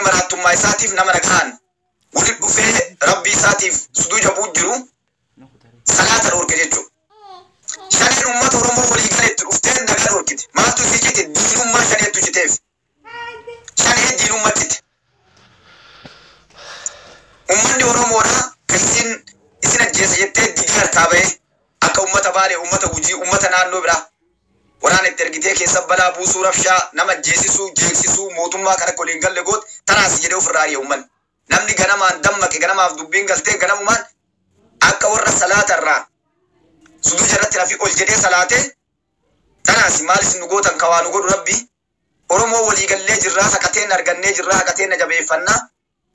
maraattummaa isaatiif nama nagahaan walitti dhufee rabbii isaatiif suduuja bu'u jiru salaata dhoorke jechuudha. Shaneen uummata Oromoo walii galetti dhuftee nagaa dhoorkite. Maaltu isii cite? Diinummaa shaneetu citeef. Shanee diinummaa cite. Uummanni Oromoodhaa kan isin ajjeesa jettee didii harkaa bahee akka uummata Baalee, uummata Gujii, uummata naannoo biraa waraana itti ergitee keessa balaa buusuu, rabshaa, nama ajjeesisuu, jeeqsisuu, mootummaa kana akka waliin galle goote tanaas jedhee ofirraa ari'e uummanni. Namni ganamaan dammaqe, ganamaaf dubbiin galtee ganamumaan akka warra salaata irraa suduuja irratti rafi ol jedhee salaatee tanaas maal isin nu gootan ka waa nu godhu rabbi Oromoo walii gallee jirraa, haqateen argannee jirraa, haqateen na jabeeffannaa,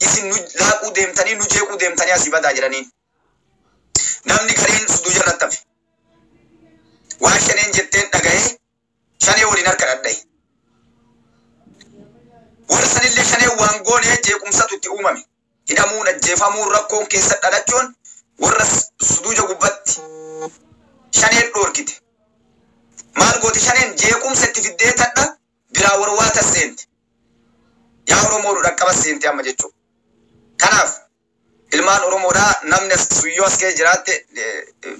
isin nu laaquu deemtanii nu jeequu deemtanii asii badaa jedhaniin. Namni gariin suduuja irratti hafe. Waan shaneen jetteen dhaga'ee shanee waliin harka dhadha'e. Warra sanillee shanee waan goonee jeequmsatu itti uumame. Hidhamuun, ajjeefamuun, rakkoon keessa dhalachuun warra suduuja gubbatti shaneen dhoorkite. Maal goote shaneen? Jeequmsa itti fiddee tadha biraa warwaata seente. Yaa Oromoo dhaqqaba seente amma jechuudha. Kanaaf ilmaan Oromoodhaa namni suyyoo as keessa jiraatte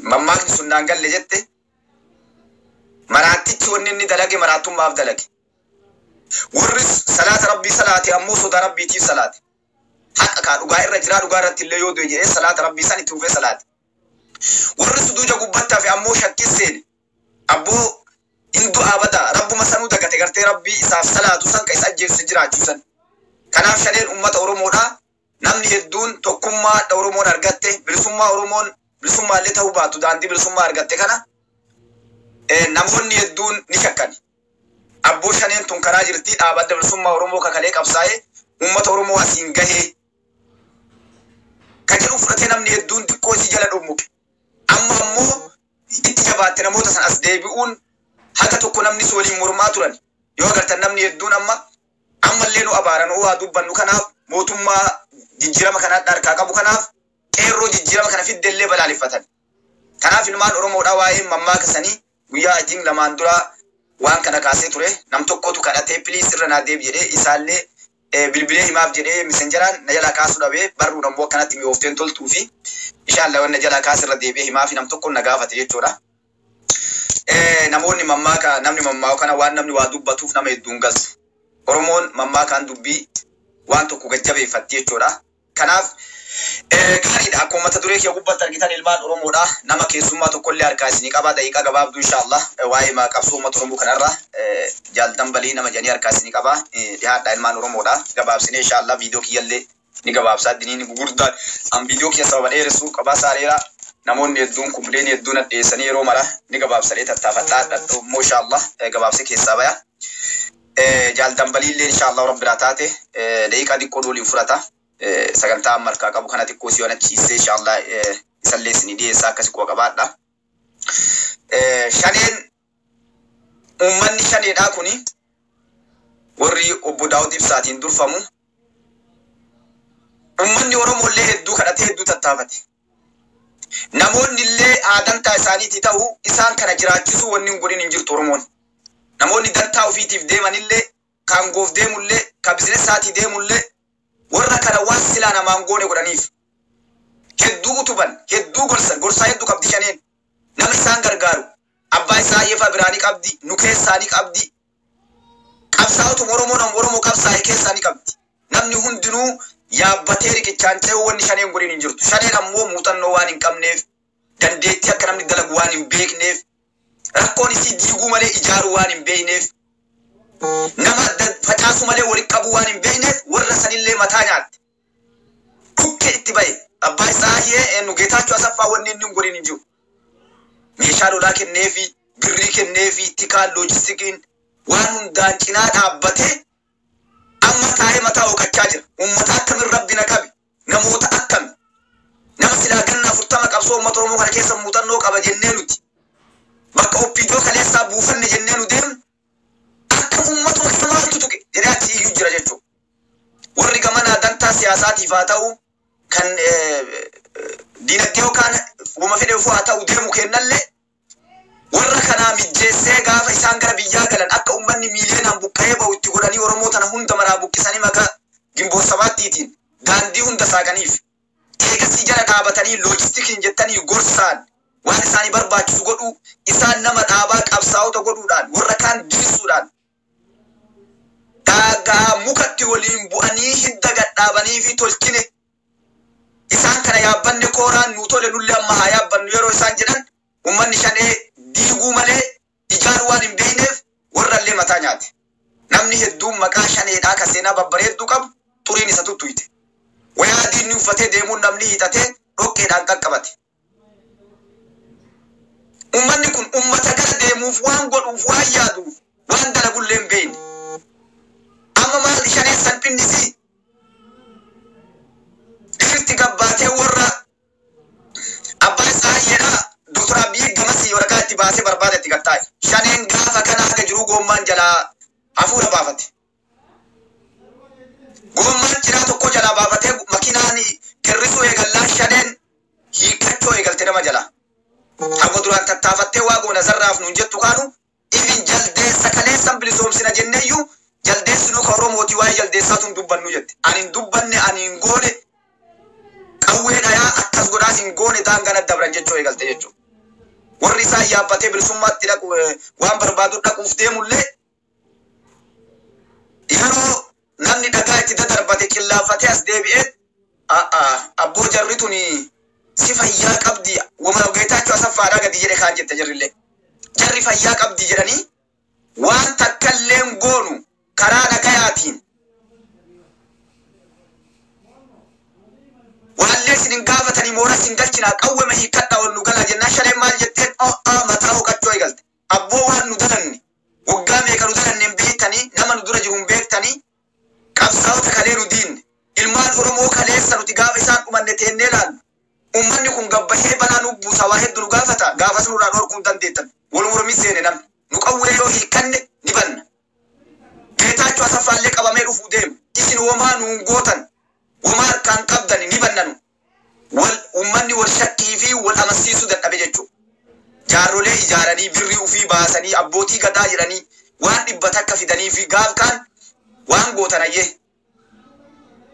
mammaakni sun naan galle jette maraattichi wanni inni dalage maraattummaaf dalage. Warri salaata rabbii salaate ammoo sodaa rabbiitiif salaate. Haqa kaa dhugaa irra jiraa, dhugaa irratti illee yoo du'e jedhee salaata rabbii san itti fufee salaate. Warri suduuja gubbatti hafe ammoo shakkii seene. Abboo hin du'aa badaa rabbuma sanuu dagate gartee rabbii isaaf salaatu san ka isa ajjeesu jiraachuu san. Kanaaf shaneen uummata Oromoodhaa namni hedduun tokkummaa Oromoon argatte, bilisummaa Oromoon bilisummaallee ta'uu baatu daandii bilisummaa argatte kana namoonni hedduun ni shakkani. Abboo shaneen tun karaa jirti, dhaaba adda bilisummaa Oromoo kakalee qabsaa'ee uummata Oromoo asiin gahee ka jedhu fudhatee namni hedduun xiqqoo isii jala dhummuqe. Amma ammoo itti jabaatte namoota san as deebi'uun haga tokko namni si waliin mormaa turan. Yoo agartan namni hedduun amma ammallee nu abaaran waa dubbannu kanaaf mootummaa jijjiirama kana harkaa qabu kanaaf qeerroo jijjiirama kana fiddellee balaaleffatan. Kanaaf ilmaan Oromoodhaa waa'ee mammaaka sanii guyyaa ajiin lamaan dura waan kana kaasee ture. Nam tokkotu kadhatee please irra naa deebi jedhee isaallee bilbilee himaaf jedhee messengeraan na jalaa kaasuu dhabee barruun ammoo akkanatti mi'oofteen toltuu fi inshallah wanna jalaa kaas irra deebi'ee himaa fi nam tokko na gaafate jechuudha. Namoonni mammaaka namni mammaa'u kana waan namni waa dubbatuuf nama hedduun galtu. Oromoon mammaakaan dubbii waan tokko gajjabeeffatti jechuudha. Kanaaf gaariidha. Akkuma mata duree kee gubbatti argitan ilmaan Oromoodha. Nama keessummaa tokkollee harkaa isinii qaba. Daqiiqaa gabaabduu inshallah waa'ee qabsoo uummata Oromoo kanarra jaaltan balii nama jedhanii harkaa isinii qaba. Dhiyaadha ilmaan Oromoodha. Gabaabsinee inshallah viidiyoo kiyyallee ni gabaabsaa diniin gurguddaan. An viidiyoo kiyya sababa dheeressuu qabaa saareera. Namoonni hedduun kumbileen hedduun addeessanii yeroo mara ni gabaabsadee tattaafadhaa dhadhu immoo inshallah gabaabsee keessaa baya. Jaaltan baliillee inshallah rabbi biraa taate daqiiqaa xiqqoo waliin fudhata. Sagantaa amma harkaa qabu kana xiqqoo si wanachiisee inshallah isallee isinii dhiyeessaa akkasi quba qabaadha. Shaneen uummanni shaneedhaa kuni warri obbo Daawud Ibsaatiin durfamu uummanni Oromoo illee hedduu kadhatee hedduu tattaafate. Namoonni illee aadantaa isaaniitii ta'u isaan kana jiraachisuu wanni hin godhin hin jirtu Oromoon. Namoonni dantaa ofiitiif deeman illee kaangoof deemullee ka bizinesaatii deemullee warra kana waan silaa namaan goone godhaniif. Hedduu utuban, hedduu gorsan, gorsaa hedduu qabdi shaneen. Nama isaan gargaaru. Abbaa isaa yefa biraanii qabdi, nu keessaa ni qabdi. Qabsaa'otuma Oromoo nama Oromoo qabsaa'e keessaa ni qabdi. Namni hundinuu yaabbatee riqichaan ce'uu wanni shaneen godhin hin jirtu. Shaneen ammoo muuxannoo waan hin qabneef, dandeettii akka namni dalagu waan hin beekneef, rakkoon isii diiguu malee ijaaruu waan hin beekneef, nama facaasuu malee walitti qabuu waan hin beekneef warra sanillee mataa nyaatte. Dhukkee itti bahe. Abbaa isaa nu Geetaachoo Asaffaa wanni inni hin godhin hin jiru. Meeshaa lolaa kenneefi, birrii kenneefi, tikaan loojistikiin waan hundaan cinaa dhaabbatee amma taa'ee mataa hooqachaa jira. Uummata akkamiin rabbi na qabe? Namoota akkami? Nama silaa ganna 40 qabsoo uummata Oromoo kana keessa muuxannoo qaba jennee nuti. Bakka OPDO kaleessaa buufanne jennee nu deemnu akka uummatuma kana maaltu tuqe jedhee achi iyyuu jira jechuudha. Warri gamanaa dantaa siyaasaatiif haa ta'u kan diinagdee yookaan wama fedhe ofuu haa ta'u deemu kennallee warra kanaa mijjeessee gaafa isaan gara biyyaa galan akka uummanni miiliyoonaan buqqa'ee bahu itti godhanii Oromoo tana hunda maraa buqqisanii maqaa Gimboot Sabaattiitiin daandii hunda saaqaniif. Eegasii jala dhaabatanii loojistikiin jettanii gorsaan waan isaanii barbaachisu godhuu, isaan nama dhaabaa qabsaa'ota godhuudhaan, warra kaan dirsuudhaan daagaa mukatti waliin bu'anii hidda gadhaabanii fi tolchine. Isaan kana yaabbanne kooraan nuu tole, nullee amma haa yaabbannu yeroo isaan jedhan, ummanni Shanee diiguu malee ijaaruu waan hin beekneef warrallee mataa nyaate. Namni hedduun maqaa Shaneedhaa ka seenaa babbareedduu qabu xuriin isa tuttuyte. Wayaa diinni uffatee deemuun namni hiixatee dhoqqeedhaan qaqqabate. Ummanni kun ummata gara deemuuf, waan godhuuf, waan yaaduuf, waan dalagullee hin beekne. Amma maal Shaneen salphinnisii dhirti gabbaatee warra abbaa isaa jedhaa Doktor Abiyyi gamasii waraqaa itti baasee barbaada itti gattaa'e. Shaneen gaafa kana haga jiruu goommaan jalaa hafuura baafate. Goommaan cinaa tokko jalaa baafatee makiinaan kirrisuu eegallaan Shaneen hiikkachuu eegalte nama jalaa. Hago duraan tattaafattee waa goona zarraaf nuun jettu kaanu ifin jaldeessa kaleessan bilisoomsina jenneeyyuu, jaldeessi nu ka Oromootii, waa'ee jaldeessaatu hin dubbannu jette. Ani hin dubbanne, ani hin goone, qawwee dhayaa akkas godhaas hin goone, daangana dabran jechuu eegalte jechuudha. Warri isaan yaabbatee bilisummaatti dhaqu waan barbaadu dhaquuf deemullee, yeroo namni dhagaa itti dadarbate qillaafatee as deebi'ee, abboo jarri tuni si fayyaa qabdi, wama Geetaachoo Asaffaadhaa gadi jedhe kaan jette jarrillee. Jarri fayyaa qabdi jedhanii waan takkallee goonu karaa nagayaatiin waallee isin hin gaafatanii, moora isin galchinaa, qawwema hiikkadhaa, ol nu galaa jennaan, Shaneen maal jetteen? Ho'aa mataa hoqachuu eegalte. Abboo, waan nu dalanne waggaa meeqa nu dalanne hin beektanii, nama nu dura jiru hin beektanii, qabsaa'ota kalee nu diinne, ilmaan Oromoo kaleessa nuti gaafa isaan dhumanne teennee laallu, ummanni kun gabbahee balaa nu buusa, waa hedduu nu gaafata, gaafas nurraa dhorkuu hin dandeettan. Wal mormii seene, namni nu qawwee yoo hiikkanne ni banna. Geetaachoo Asaffaallee qabamee dhufuu deema. Isin womaa nuun gootan, womaa harkaan qabdan, ni bannanu. Wal ummanni wal shakkii fi wal amansiisuu dadhabe jechuudha. Jaarrolee ijaaranii, birrii ufii baasanii, abbootii gadaa jedhanii waan 100 fidanii fi gaaf kaan waan gootan ayyee.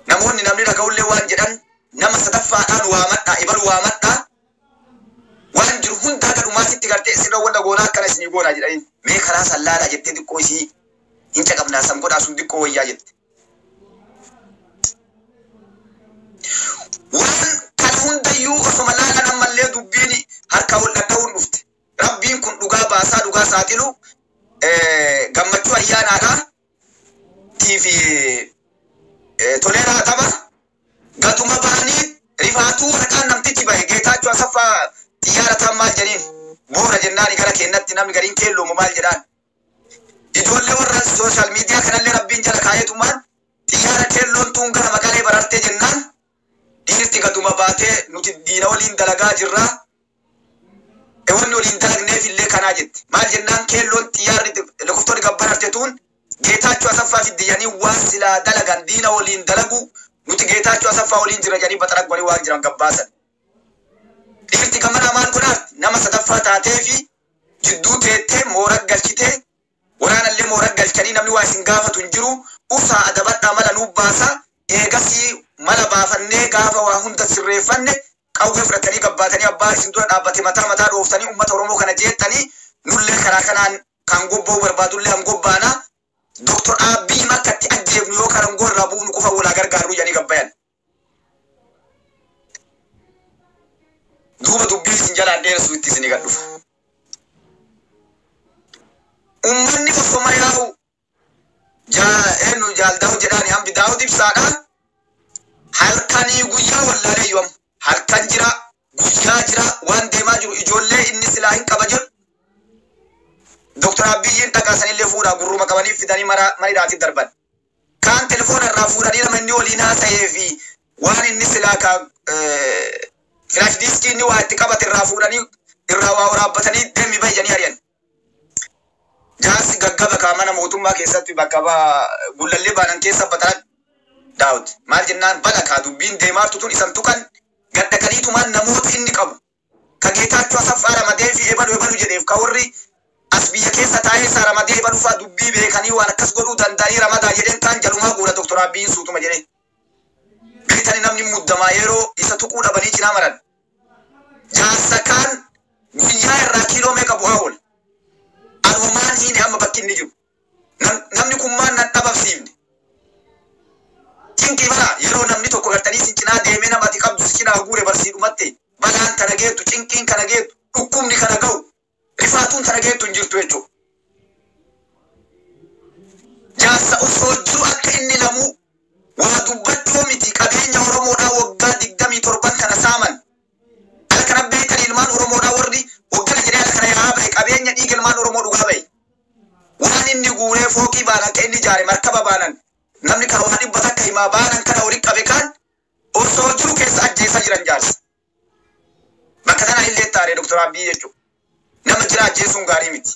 Namoonni namni dhaga'ullee waan jedhan, nama sadaffaadhaan waamadhaa, ibalu waamadhaa, waan jiru hundaa gadhumaasitti gartee isin wanta goonaa akkana isinii goonaa jedhanii, mee karaa san laalaa jettee, xiqqoo isii hin caqabnaa, san godhaa, sun xiqqoo wayyaa jette. Waan kana hundayyuu osoma laalan ammallee dubbiin harka wal dhadha'uun dhufte. Rabbiin kun dhugaa baasaa dhugaa saaxilu gammachuu ayyaanaadhaa tiifi toleeraa tapha gatuma bahanii rifaatuu waraqaan namtichi bahe, Geetaachoo Asaffaa xiyyaara taan maal jedhiin boora jennaani, gara keennatti namni gariin keelloomu maal jedhaan. Ijoollee warra social media kanallee Rabbiin jala kaayetumaan xiyyaara keelloon tuun gara Maqalee barartee jennaan, dhiirti gaduma baatee nuti diina waliin dalagaa jirraa. Wanni waliin dalagneef illee kanaa jette. Maal jennaan, keelloon xiyyaarri lakkoftonni gabbararte tuun Geetaachoo Asaffaa fiddiyanii waan silaa dalagan diina waliin dalagu, nuti Geetaachoo Asaffaa waliin jira jedhanii baxarag waan jiran gabbaasan. Dhiirti gamanaa maal godhaarti? Nama sadaffaa taatee fi jidduu teettee moora galchitee, waraanallee moora galchanii, namni waa isin gaafatu hin jiru, usaa adabadhaa, mala nuu baasaa, eegasii mala baafannee gaafa waa hunda sirreeffanne qawwee fudhatanii gabbaatanii abbaa isin dura dhaabbate mataa mataa dhooftanii uummata Oromoo kana jeettanii, nullee karaa kanaan kan gobba'uu barbaadullee kan gobbaanaa, Doktor Abiy makkatti ajjeefnu yoo karangoo irraa bu'uun qofa walaa gargaarru jedhanii gabbayan. Duuba dubbii isin jalaan dheeressu itti isin gad dhufa. Uummanni osoma yaa'u eenyu jaal Daawud jedhaani, hambi Daawud Ibsaadha. Halkanii guyyaa wallaalee yoom halkan jira, guyyaa jira, waan deemaa jiru ijoollee inni silaa hin qaba jedhu Doktor Abiyyiin dhaqaasanillee fuudhaa gurruma qabanii fidanii mana hidhaatti darban. Kaan telefoona irraa fuudhanii nama inni waliin haasa'ee fi waan inni silaa ka flash diskii inni waa itti qabate irraa fuudhanii irraa waa waraabbatanii deemi bahi jedhanii ari'an. Jaarsi gaggaba kaa mana mootummaa keessatti bakka gullallee baanan keessa bataran Daawud. Maal jennaan, bala kaa dubbiin deemaartu tun isan tuqan gaddaqaniitumaan namoota inni qabu. Ka Geetaachoo Asaffaa ramadee fi ebalu ebalu jedheef ka warri As biyya keessa taa'ee isaa ramadee ebalufaa dubbii beekanii waan akkas godhuu danda'anii ramadaa jedheen kaan jalumaa guura Doktor Abiyyiin suutuma jedhee. Beektani namni muddamaa yeroo isa tuquu dhabanii cinaa maran. Jaarsa kaan guyyaa irraa kiiloo meeqa bu'aa oola. Anumaan hiine amma bakki inni jiru. Namni kun maan nan dhabamsiifne. Cinqii bara yeroo namni tokko gartanii si cinaa deemee nama ati qabdu si cinaa guure barsiidhumatte balaan kana geettu, cinqiin kana geettu, dhukkubni kana ga'u, rifaatuun kana geettu hin jirtu jechuudha. Jaarsa osoo jiru akka inni lamuu waa dubbachuu miti qabeenya Oromoodhaa waggaa 27 kana saaman. Ala kana beektan ilmaan Oromoodhaa warri hoggana jedhee ala kana yaa'aa bahe qabeenya dhiiga ilmaan Oromoo dhugaa bahe. Waan inni guuree fooqii baanan kan inni ijaare markaba baanan namni kan waa 100 himaa baanan kana walitti qabe kaan osoo jiru keessa ajjeesaa jiran jaarsa. Bakka tana illee taaree Doktor Abiyyi jechuudha. Nama jira ajjeesuun gaarii miti.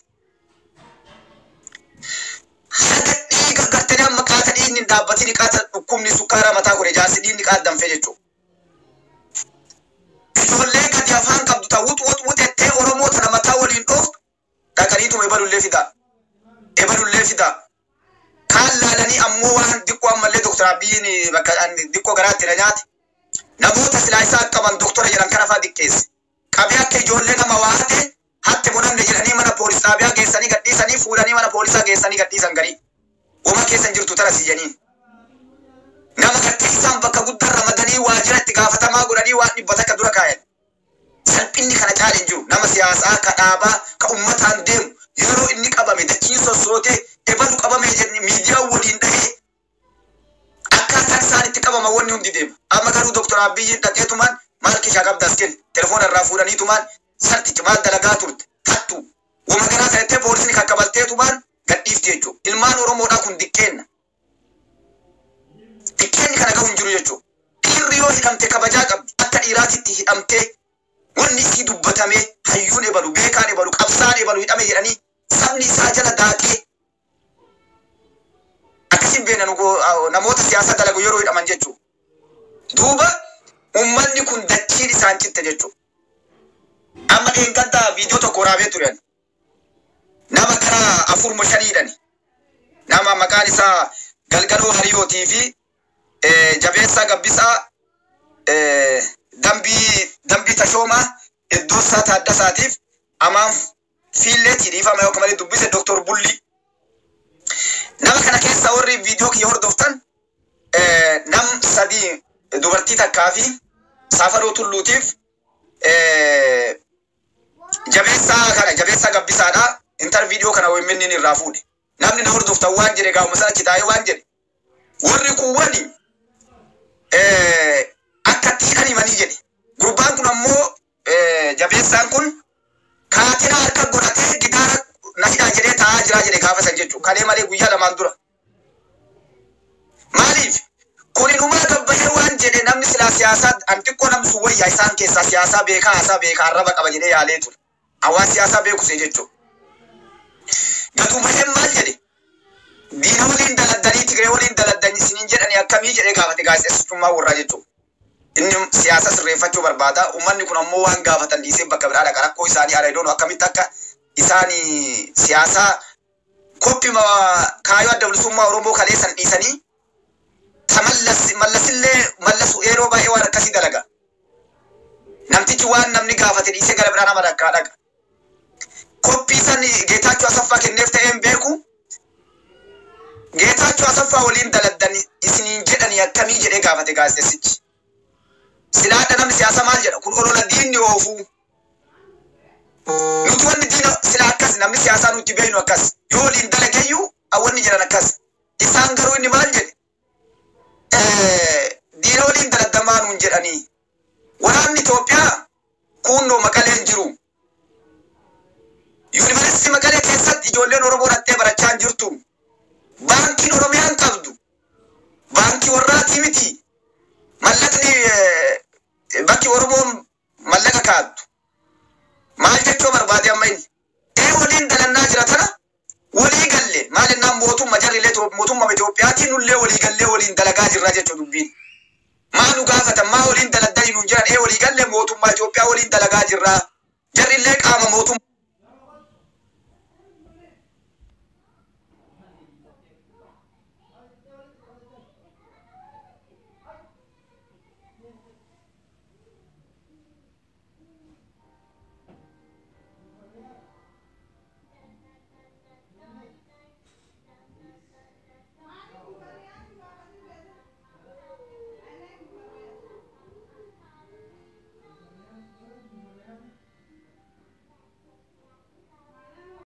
Haga dhiiga gartanii amma qaata dhiigni hin dhaabbatin qaata dhukkubni sukkaara mataa godhe jaarsi dhiigni qaata danfee jechuudha. Ijoollee gadi afaan qabdu ta wut wut wutettee Oromoo tana mataa waliin dhooftu dhaqaniituma ebalullee fidaa. Ebalullee fidaa. Kaan laalanii ammoo waan diqqoo ammallee Doktor Abiyyiin bakka diqqoo garaatti na nyaate. Namoota silaa isaa qaban doktora jedhan kana fa'aa diqqeesse. Qabee akka ijoollee nama waate hatte bonamne jedhanii mana poolis xaabiyaa geessanii gadhiisanii fuudhanii mana poolisaa geessanii gadhiisan garii. Wama keessan jirtu tara siyyaniin. Nama gartee isaan bakka guddaa ramadanii waajjira itti gaafatamaa godhanii waan 100 dura kaayan. Salphinni kana caale hin jiru. Nama siyaasaa ka dhaabaa ka uummataan deemu yeroo inni qabame dachiin sossootee ebalu qabame jedhanii miidiyaa waliin dhahee akkaataan isaan itti qabama wanni hundi deema. Amma garuu Doktor Abiyyiin dhaqeetumaan maal kishaa qabdas kenni telefoona irraa fuudhaniitumaan sartichi maal dalagaa turte hattu wama garaa ta'ettee poolisni kakkabalteetumaan gadhiifti jechuudha. Ilmaan Oromoodhaa kun diqqeenna. Diqqeenni kana gahu hin jiru jechuudha. Dhiirri yoo hidhamte kabajaa qabdi akka dhiiraatitti hidhamtee wanni isii dubbatamee hayyuun ebalu beekaan ebalu qabsaan ebalu hidhame jedhanii sabni isaa jala daakee akkasiin beena namoota siyaasa dalagu yeroo hidhaman jechuudha. Duuba uummanni kun dachiin isaan citte jechuudha. Amma dheengaddaa viidiyoo tokko waraabee ture. Nama gara 4 moo 5 hidhani. Nama maqaan isaa Galgaloo Hariyootii fi Jabeessaa Gabbisaa Dambii Tashoomaa Iddoosaa Taaddasaatiif Amaan Fiilleetii dhiifama yookaan malee dubbise Doktor Bullii. Nama kana keessa warri viidiyoo kiyya hordoftan nam 3 dubartii takkaa fi Saafaroo Tulluutiif Jabeessaa kana Jabeessaa Gabbisaadha. Intar viidiyoo kana OMN irraa fuudhe. Namni na hordoftan waan jedhe gaafuma sana achi taa'ee waan jedhe. Warri kuuwwani akka itti hidhan himanii jedhe. Gurbaan kun ammoo Jabeessaan kun kaatinaa harka godhatee gitaara na hidhaa jedhee taa'aa jiraa jedhe gaafa san jechuudha. Kalee malee guyyaa lamaan dura. Maaliif? Kuni dhumaa gabbahee waan jedhe namni silaa siyaasaa an xiqqoo namni sun wayyaa isaan keessaa siyaasaa beekaa haasaa beekaa arraba qaba jedhee yaalee ture. Hawaasa siyaasaa beekusee jechuudha. Gatuu baheen maal jedhe? Diina waliin daladdanii Tigree waliin daladdanii isiniin jedhanii akkamii jedhee gaafate gaazexeessummaa warraa jechuudha. Inni siyaasa sirreeffachuu barbaada. Uummanni kun ammoo waan gaafatan dhiisee bakka biraa dhaqa. Rakkoo isaanii ala idoon akkamitti akka isaan siyaasaa koppii kaayoo adda bilisummaa Oromoo kaleessan dhiisanii mallasillee mallasu yeroo baay'ee waan akkasii dalaga. Namtichi waan namni gaafate dhiisee gara biraa nama rakkaa dhaqa. Koppii san Geetaachoo Asaffaa kenneef ta'een beeku. Geetaachoo Asaffaa waliin daladdan isiniin jedhanii akkamii jedhee gaafate gaazexeessichi. Silaadha namni siyaasa maal jedha kun olola diinni oofuu. Nuti wanni diina sila akkas namni siyaasaa nuti beeknu akkas yoo waliin dalageeyyuu wanni jedhan akkas. Isaan garuu inni maal jedhe diina waliin daladdamaa nuun jedhanii. Waraanni Itoophiyaa kunnoo Maqaleen jiru. Yuunivarsiitii Maqalee keessatti ijoolleen Oromoo dhattee barachaa hin jirtu. Baankiin Oromiyaan qabdu. Baankii warraatii miti. Mallaqni bakki Oromoon mallaqa kaa'attu. Maal jechuu barbaade amma inni? Ee waliin dalannaa jira tana walii galle maal jennaan mootummaa jarrillee mootummaa Itoophiyaatiin nullee walii gallee waliin dalagaa jirra jechuu dubbiin. Maa nu gaafatan maa waliin daladdanii nuun jiran ee walii galle mootummaa Itoophiyaa waliin dalagaa jirra. Jarrillee qaama mootummaa.